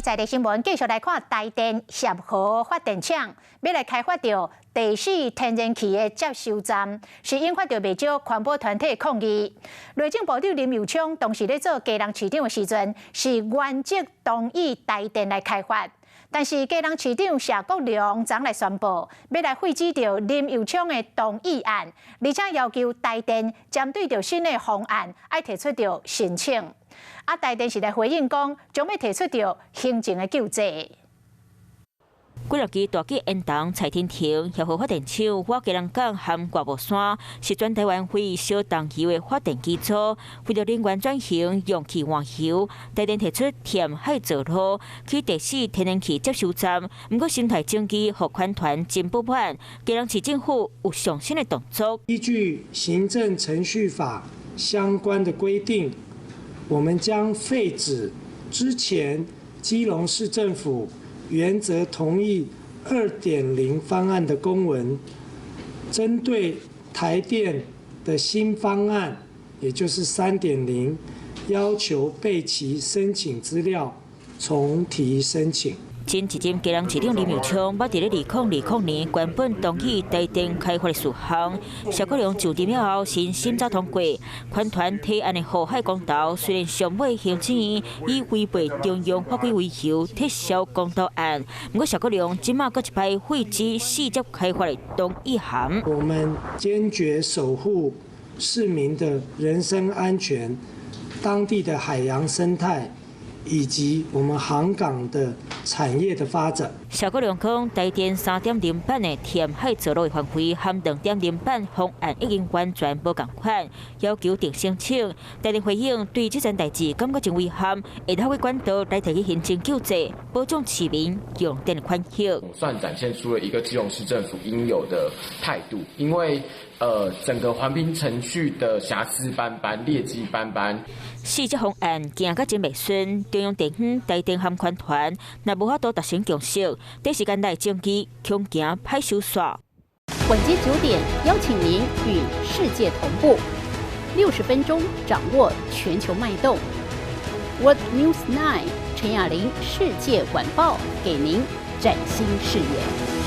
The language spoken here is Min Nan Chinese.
在地新聞繼續來看台電協和發電廠欲來開發著第四天然氣的接收站，是引發著袂少環保團體抗議。內政部長林右昌當時咧做基隆市長的時陣，是原則同意台電來開發，但是基隆市長謝國樑昨來宣布，欲來廢止著林右昌的同意案，而且要求台電針對著新的方案，愛提出著申請。啊，台電是來回應講，將欲提出著行政的救濟。幾若支大機煙囱蔡天停，協和發電廠倚基隆港和掛帽山，是全台灣唯一燒重油的發電機組。為著能源轉型，用氣換油，台電提出填海造陸，起第四天然氣接收站。毋過生態爭議予環團真不滿，基隆市政府有上新的動作。依據行政程序法相關的規定，我們將廢止之前基隆市政府原則同意2.0方案的公文，針對台電的新方案，也就是3.0，要求備齊申請資料，重提申請。前一任基隆市長林右昌，捌佇咧2020年原本同意台電開發的事項，謝國樑就任了後先審查通過，環團提案的護海公投，雖然上尾行政院以違背中央法規為由撤銷公投案，毋過謝國樑這馬閣一擺廢止四接開發的同意函。我們堅決守護市民的人身安全，當地的海洋生態，以及我們航港的產業的發展。謝國樑講，台電3.0版的填海造陸的範圍和2.0版方案已經完全無仝款，要求重申請。台電回應對這件代誌感覺真遺憾，會透過管道來提起行政救濟，保障市民用電的權益。算展現出了一個基隆市政府應有的態度，因為整個環評程序的瑕疵斑斑、劣跡斑斑。四隻方案行甲真袂順，中央電網、台電和環團，若無法度達成共識，短時間內爭議恐驚歹收煞。晚間9點，邀請您與世界同步，60分鐘掌握全球脈動。World News 9 陳雅玲世界晚報，給您嶄新視野。